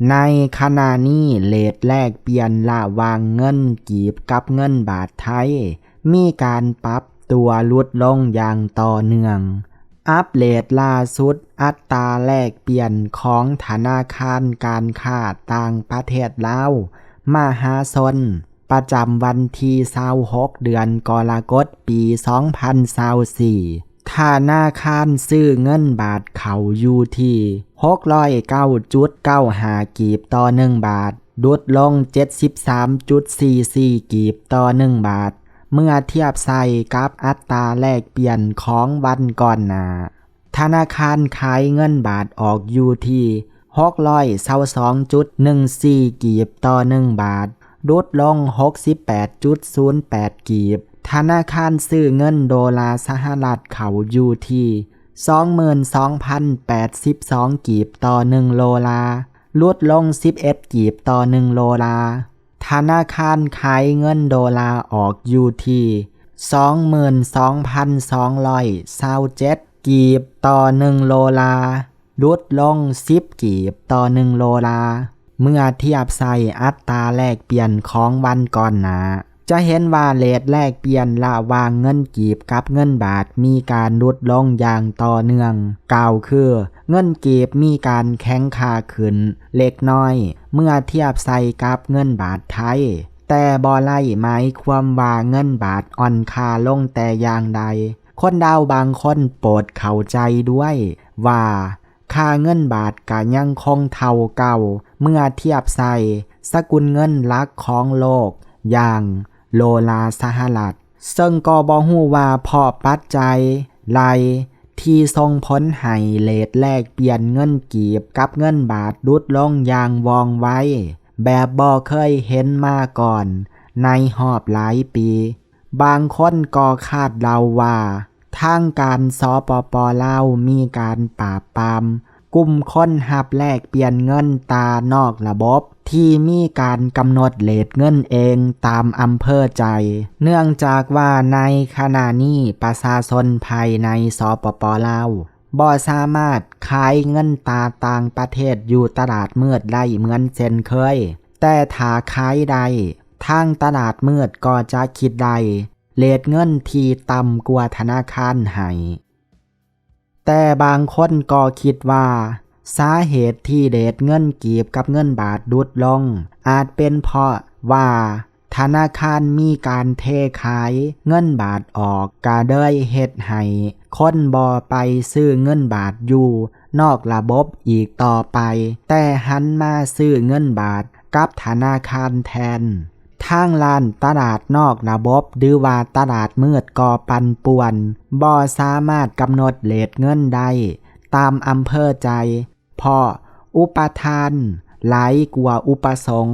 ໃນຂະນະນີ້ເຣດແລກປ່ຽນລະຫວ່າງເງິນກີບກັບເງິນບາດໄທ ມີການປັບຕົວຫຼຸດລົງຢ່າງຕໍ່ເນື່ອງ. ອັບເດດລ່າສຸດ ອັດຕາແລກປ່ຽນຂອງທະນາຄານການຄ້າຕ່າງປະເທດລາວ ມະຫາຊົນ ປະຈຳວັນທີຊາວຫົກ ເດືອນກໍລະກົດ ປີສອງພັນຊາວສີ່ ທະນາຄານຊື້ເງິນບາດເຂົ້າຢູ່ທີ່ຫົກຮ້ອຍເກົ້າຈຸດເກົ້າຫ້າກີບຕໍ່ໜຶ່ງບາດ, ຫຼຸດລົງເຈັດສິບສາມຈຸດສີ່ສີ່ກີບຕໍ່ໜຶ່ງບາດ ເມື່ອທຽບໃສ່ກັບອັດຕາແລກປ່ຽນຂອງວັນກ່ອນໜ້າ. ທະນາຄານຂາຍເງິນບາດອອກຢູ່ທີ່ຫົກຮ້ອຍຊາວສອງຈຸດໜຶ່ງສີ່ກີບຕໍ່ໜຶ່ງບາດ, ຫຼຸດລົງຫົກສິບແປດຈຸດສູນແປດກີບ. ທະນາຄານຊື້ເງິນໂດລາສະຫະລັດເຂົ້າຢູ່ທີ່ສອງໝື່ນສອງພັນແປດສິບສອງກີບຕໍ່ໜຶ່ງໂດລາ, ຫຼຸດລົງສິບເອັດກີບຕໍ່ໜຶ່ງໂດລາ. ທະນາຄານຂາຍເງິນໂດລາອອກຢູ່ທີ່ສອງໝື່ນສອງພັນສອງຮ້ອຍຊາວເຈັດກີບຕໍ່ໜຶ່ງໂດລາ, ຫຼຸດລົງສິບກີບຕໍ່ໜຶ່ງໂດລາ ເມື່ອທຽບໃສ່ອັດຕາແລກປ່ຽນຂອງວັນກ່ອນໜ້າ. ຈະເຫັນວ່າເຣດແລກປ່ຽນລະຫວ່າງເງິນກີບກັບເງິນບາດມີການຫຼຸດລົງຢ່າງຕໍ່ເນື່ອງ, ກ່າວຄື ເງິນກີບມີການແຂງຄ່າຂຶ້ນເລັກນ້ອຍເມື່ອທຽບໃສ່ກັບເງິນບາດໄທ, ແຕ່ບໍ່ໄດ້ໝາຍຄວາມວ່າເງິນບາດອ່ອນຄ່າລົງແຕ່ຢ່າງໃດ. ຄົນລາວບາງຄົນໂປດເຂົ້າໃຈດ້ວຍວ່າ ຄ່າເງິນບາດກະຍັງຄົງເທົ່າເກົ່າເມື່ອທຽບໃສ່ສະກຸນເງິນຫຼັກຂອງໂລກ ຢ່າງໂດລາສະຫະລັດ, ເຊິ່ງກໍບໍ່ຮູ້ວ່າເພາະປັດໄຈໃດທີ່ສົ່ງຜົນໃຫ້ເຣດແລກປ່ຽນເງິນກີບກັບເງິນບາດຫຼຸດລົງຢ່າງວ່ອງໄວ ແບບບໍ່ເຄີຍເຫັນມາກ່ອນໃນຮອບຫຼາຍປີ. ບາງຄົນກໍຄາດເດົາວ່າ ທາງການ ສປປ ລາວ ມີການປາບປາມກຸ່ມຄົນຮັບແລກປ່ຽນເງິນຕານອກລະບົບ ທີ່ມີການກຳນົດເຣດເງິນເອງຕາມອຳເພີໃຈ, ເນື່ອງຈາກວ່າໃນຂະນະນີ້ປະຊາຊົນພາຍໃນ ສປປ ລາວ ບໍ່ສາມາດຂາຍເງິນຕາຕ່າງປະເທດຢູ່ຕະຫຼາດມືດໄດ້ເໝືອນເຊັ່ນເຄີຍ, ແຕ່ຖ້າຂາຍໄດ້ ທາງຕະຫຼາດມືດກໍຈະຄິດໄດ້ເຣດເງິນທີ່ຕ່ຳກວ່າທະນາຄານໃຫ້. ແຕ່ບາງຄົນກໍຄິດວ່າ ສາເຫດທີ່ເຣດເງິນກີບກັບເງິນບາດຫຼຸດລົງ ອາດເປັນເພາະວ່າ ທະນາຄານມີການເທຂາຍເງິນບາດອອກ ກະເລີຍເຮັດໃຫ້ຄົນບໍ່ໄປຊື້ເງິນບາດຢູ່ນອກລະບົບອີກຕໍ່ໄປ, ແຕ່ຫັນມາຊື້ເງິນບາດກັບທະນາຄານແທນ. ທາງດ້ານຕະຫຼາດນອກລະບົບ ຫຼືວ່າຕະຫຼາດມືດກໍປັ່ນປ່ວນ, ບໍ່ສາມາດກຳນົດເຣດເງິນໄດ້ຕາມອຳເພີໃຈ, ເພາະອຸປະທານຫຼາຍກວ່າອຸປະສົງ,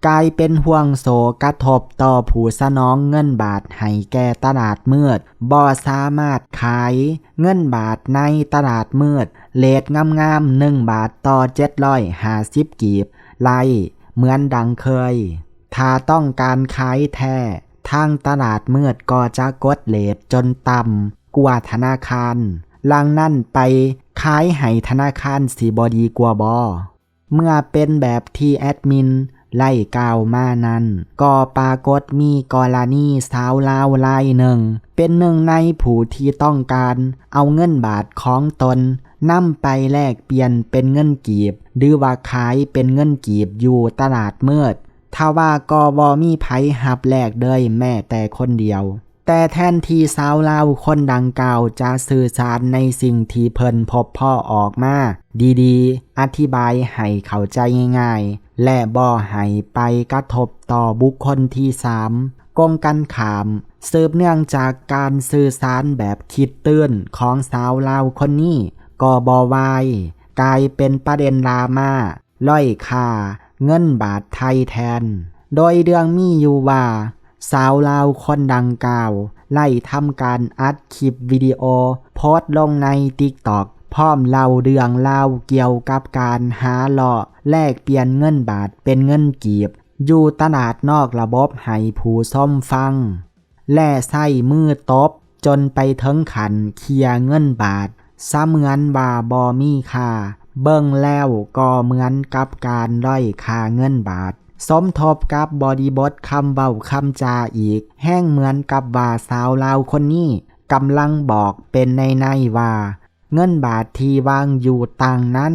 ກາຍເປັນຫ່ວງໂສ້ກະທົບຕໍ່ຜູ້ສະໜອງເງິນບາດໃຫ້ແກ່ຕະຫຼາດມືດ, ບໍ່ສາມາດຂາຍເງິນບາດໃນຕະຫຼາດມືດເຣດງາມໆ ໜຶ່ງບາດຕໍ່ເຈັດຮ້ອຍຫ້າສິບກີບໄດ້ເໝືອນດັ່ງເຄີຍ. ຖ້າຕ້ອງການຂາຍແທ້, ທາງຕະຫຼາດມືດກໍຈະກົດເຣດຈົນຕ່ຳກວ່າທະນາຄານ. ຫຼັງນັ້ນໄປຂາຍໃຫ້ທະນາຄານຊິບໍ່ດີກວ່າບໍ? ເມື່ອເປັນແບບທີ່ແອດມິນໄດ້ກ່າວມານັ້ນ, ກໍປາກົດມີກໍລະນີຊາວລາວລາຍໜຶ່ງ ເປັນໜຶ່ງໃນຜູ້ທີ່ຕ້ອງການເອົາເງິນບາດຂອງຕົນນຳໄປແລກປ່ຽນເປັນເງິນກີບ ຫຼືວ່າຂາຍເປັນເງິນກີບຢູ່ຕະຫຼາດມືດ, ທວ່າກໍບໍ່ມີໃຜຮັບແລກເລີຍແມ້ແຕ່ຄົນດຽວ. ແຕ່ແທນທີ່ຊາວລາວຄົນດັ່ງກ່າວຈະສື່ສານໃນສິ່ງທີ່ເພິ່ນພົບພໍ້ອອກມາດີໆ, ອະທິບາຍໃຫ້ເຂົ້າໃຈງ່າຍໆ ແລະ ບໍ່ໃຫ້ໄປກະທົບຕໍ່ບຸກຄົນທີສາມ, ກົງກັນຂ້າມ, ສືບເນື່ອງຈາກການສື່ສານແບບຄິດຕື່ນຂອງຊາວລາວຄົນນີ້ ກໍບໍ່ວາຍກາຍເປັນປະເດັນດຣາມາ ດ້ອຍຄ່າເງິນບາດໄທແທນ. ໂດຍເລື່ອງມີຢູ່ວ່າ ສາວລາວຄົນດັ່ງກ່າວໄດ້ທຳການອັດຄລິບວິດີໂອໂພສລົງໃນ TikTok ພ້ອມເລົ່າເລື່ອງລາວກ່ຽວກັບການຫາເລາະແລກປ່ຽນເງິນບາດເປັນເງິນກີບຢູ່ຕະຫຼາດນອກລະບົບໃຫ້ຜູ້ຊົມຟັງ ແລະ ໃຊ້ມືຕົບຈົນໄປເຖິງຂັ້ນເຄຍເງິນບາດ ສະເໝືອນວ່າບໍ່ມີຄ່າ ເບິ່ງແລ້ວກໍເໝືອນກັບການດ້ອຍຄ່າເງິນບາດ ສົມທົບກັບບໍລິບົດຄຳເວົ້າຄຳຈາອີກ ແຮ່ງເໝືອນກັບວ່າສາວລາວຄົນນີ້ກຳລັງບອກເປັນໃນໆວ່າ ເງິນບາດທີ່ວາງຢູ່ຕັ່ງນັ້ນ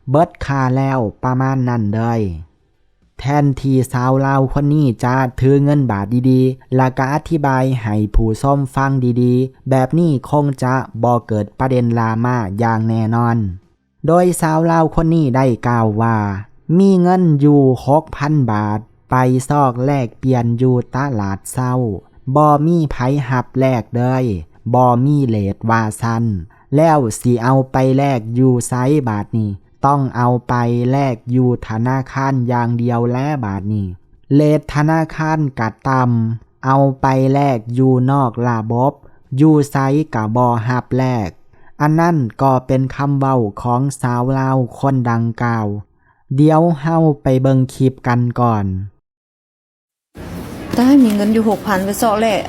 ເບິດຄ່າແລ້ວ ປະມານນັ້ນເລີຍ. ແທນທີ່ສາວລາວຄົນນີ້ຈະຖືເງິນບາດດີໆ ແລ້ວກະອະທິບາຍໃຫ້ຜູ້ຊົມຟັງດີໆ ແບບນີ້ຄົງຈະບໍ່ເກີດປະເດັນດຣາມາຢ່າງແນ່ນອນ. ໂດຍສາວລາວຄົນນີ້ໄດ້ກ່າວວ່າ ມີເງິນຢູ່ຫົກພັນບາດ ໄປຊອກແລກປ່ຽນຢູ່ຕະຫຼາດເຊົ້າ ບໍ່ມີໃຜຮັບແລກເລີຍ ບໍ່ມີເລດວ່າຊັ້ນ ແລ້ວຊິເອົາໄປແລກຢູ່ໃສບາດນີ້? ຕ້ອງເອົາໄປແລກຢູ່ທະນາຄານຢ່າງດຽວແລະບາດນີ້ ເລດທະນາຄານກະຕ່ຳ ເອົາໄປແລກຢູ່ນອກລະບົບ ຢູ່ໃສກະບໍ່ຮັບແລກ. ອັນນັ້ນກໍເປັນຄຳເວົ້າຂອງສາວລາວຄົນດັ່ງກ່າວ. ດຽວເຮົາໄປເບິ່ງຄລິບກັນກ່ອນ. ຕາຍ ມີເງິນຢູ່ຫົກພັນ ໄປຊອກແລກ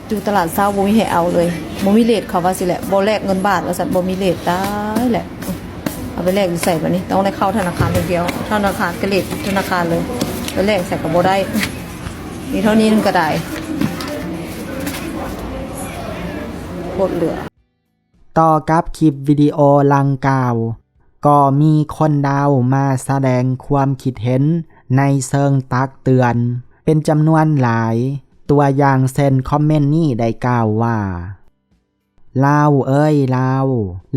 ຢູ່ຕະຫຼາດເຊົ້າ ບໍ່ມີໃຜເອົາເລີຍ ບໍ່ມີເລດ ເຂົາວ່າຊີ້ແຫຼະ ບໍ່ແລກເງິນບາດວ່າຊັ້ນ ບໍ່ມີເລດ. ຕາຍແຫຼະ ເອົາໄປແລກຢູ່ໃສບາດນີ້? ຕ້ອງໄດ້ເຂົ້າທະນາຄານຢ່າງດຽວ ທະນາຄານກະເລດຢູ່ທະນາຄານເລີຍ ໄປແລກໃສກະບໍ່ໄດ້ ມີເທົ່ານີ້ໜຶ່ງກະໄດ້ ໂຄດເຫຼືອ. ຕໍ່ກັບຄລິບວິດີໂອດັ່ງກ່າວ ກໍມີຄົນລາວມາສະແດງຄວາມຄິດເຫັນໃນເຊີງຕັກເຕືອນເປັນຈຳນວນຫຼາຍ. ຕົວຢ່າງເຊັ່ນຄອມເມັນນີ້ໄດ້ກ່າວວ່າ ລາວເອີຍລາວ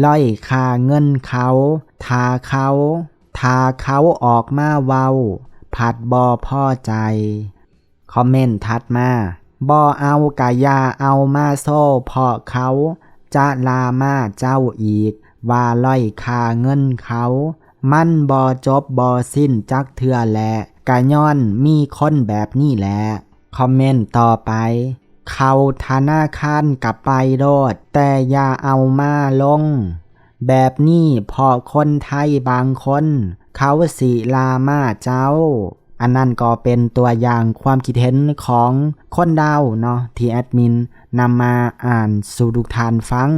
ດ້ອຍຄ່າເງິນເຂົາ ຖ້າເຂົາ ຖ້າເຂົາອອກມາເວົ້າ ພັດບໍ່ພໍໃຈ. ຄອມເມັນຖັດມາ ບໍ່ເອົາກະຢ່າເອົາມາໂຊ ເພາະເຂົາຈະລາມາເຈົ້າອີກວ່າດ້ອຍຄ່າເງິນເຂົາ. ມັນບໍ່ຈົບບໍ່ສິ້ນຈັກເທື່ອແຫຼະ ກະຍ້ອນມີຄົນແບບນີ້ແຫຼະ. ຄອມເມັນຕໍ່ໄປ ເຂົ້າທະນາຄານກະໄປໂລດ ແຕ່ຢ່າເອົາມາລົງແບບນີ້ ເພາະຄົນໄທບາງຄົນເຂົາຊິລາມາເຈົ້າ. ອັນນັ້ນກໍເປັນຕົວຢ່າງຄວາມຄິດເຫັນຂອງຄົນລາວເນາະ ທີ່ແອດມິນນຳມາອ່ານສູ່ທຸກທ່ານຟັງ.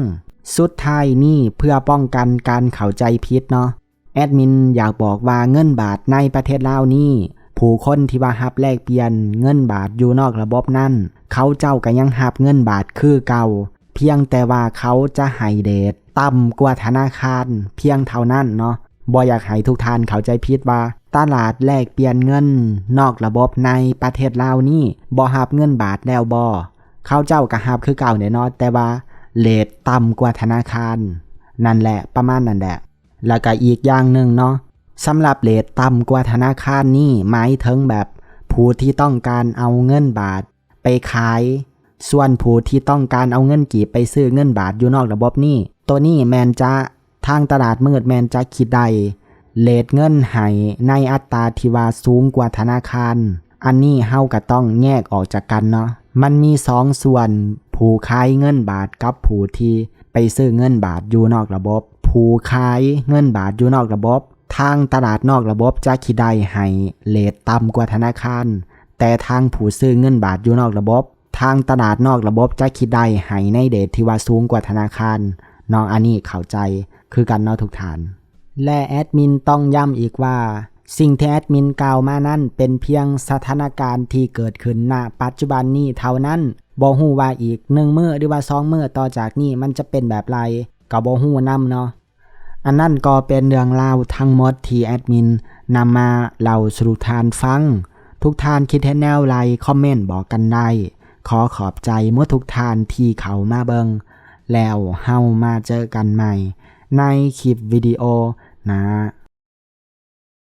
ສຸດທ້າຍນີ້ ເພື່ອປ້ອງກັນການເຂົ້າໃຈຜິດເນາະ ແອດມິນຢາກບອກວ່າເງິນບາດໃນປະເທດລາວນີ້ ຜູ້ຄົນທີ່ວ່າຮັບແລກປ່ຽນເງິນບາດຢູ່ນອກລະບົບນັ້ນ ເຂົາເຈົ້າກະຍັງຮັບເງິນບາດຄືເກົ່າ ພຽງແຕ່ວ່າເຂົາຈະໃຫ້ເຣດຕ່ຳກວ່າທະນາຄານພຽງເທົ່ານັ້ນເນາະ. ບໍ່ຢາກໃຫ້ທຸກທ່ານເຂົ້າໃຈຜິດວ່າຕະຫຼາດແລກປ່ຽນເງິນນອກລະບົບໃນປະເທດລາວນີ້ບໍ່ຮັບເງິນບາດແລ້ວບໍ່? ເຂົາເຈົ້າກະຮັບຄືເກົ່າແຫຼະເນາະ ແຕ່ວ່າເຣດຕ່ຳກວ່າທະນາຄານ. ນັ້ນແຫຼະ ປະມານນັ້ນແຫຼະ. ແລ້ວກະອີກຢ່າງໜຶ່ງເນາະ ສຳລັບເຣດຕ່ຳກວ່າທະນາຄານນີ້ ໝາຍເຖິງແບບຜູ້ທີ່ຕ້ອງການເອົາເງິນບາດໄປຂາຍ ສ່ວນຜູ້ທີ່ຕ້ອງການເອົາເງິນກີບໄປຊື້ເງິນບາດຢູ່ນອກລະບົບນີ້ ໂຕນີ້ແມ່ນຈະ ທາງຕະຫຼາດມືດແມ່ນຈະຄິດໄດ້ເຣດເງິນໃຫ້ໃນອັດຕາທີ່ວ່າສູງກວ່າທະນາຄານ. ອັນນີ້ເຮົາກະຕ້ອງແຍກອອກຈາກກັນເນາະ ມັນມີສອງສ່ວນ ຜູ້ຂາຍເງິນບາດກັບຜູ້ທີ່ໄປຊື້ເງິນບາດຢູ່ນອກລະບົບ. ຜູ້ຂາຍເງິນບາດຢູ່ນອກລະບົບ ທາງຕະຫຼາດນອກລະບົບຈະຄິດໄດ້ໃຫ້ເຣດຕ່ຳກວ່າທະນາຄານ ແຕ່ທາງຜູ້ຊື້ເງິນບາດຢູ່ນອກລະບົບ ທາງຕະຫຼາດນອກລະບົບຈະຄິດໄດ້ໃຫ້ໃນເຣດທີ່ວ່າສູງກວ່າທະນາຄານເນາະ. ອັນນີ້ເຂົ້າໃຈຄືກັນເນາະທຸກທ່ານ. ແລະແອດມິນຕ້ອງຢ້ຳອີກວ່າ ສິ່ງທີ່ແອດມິນກ່າວມານັ້ນເປັນພຽງສະຖານະການທີ່ເກີດຂຶ້ນ ນະ ປັດຈຸບັນນີ້ເທົ່ານັ້ນ. ບໍ່ຮູ້ວ່າອີກໜຶ່ງມື້ ຫຼືວ່າສອງມື້ຕໍ່ຈາກນີ້ມັນຈະເປັນແບບໃດ ກໍບໍ່ຮູ້ນຳເນາະ. ອັນນັ້ນກໍເປັນເລື່ອງລາວທັງໝົດທີ່ແອດມິນນຳມາເລົ່າສູ່ທຸກທ່ານຟັງ. ທຸກທ່ານຄິດເຫັນແນວໃດ ຄອມເມັນບອກກັນໄດ້. ຂໍຂອບໃຈໝົດທຸກທ່ານທີ່ເຂົ້າມາເບິ່ງ ແລ້ວເຮົາມາເຈີກັນໃໝ່ໃນຄລິບວິດີໂອໜ້າ.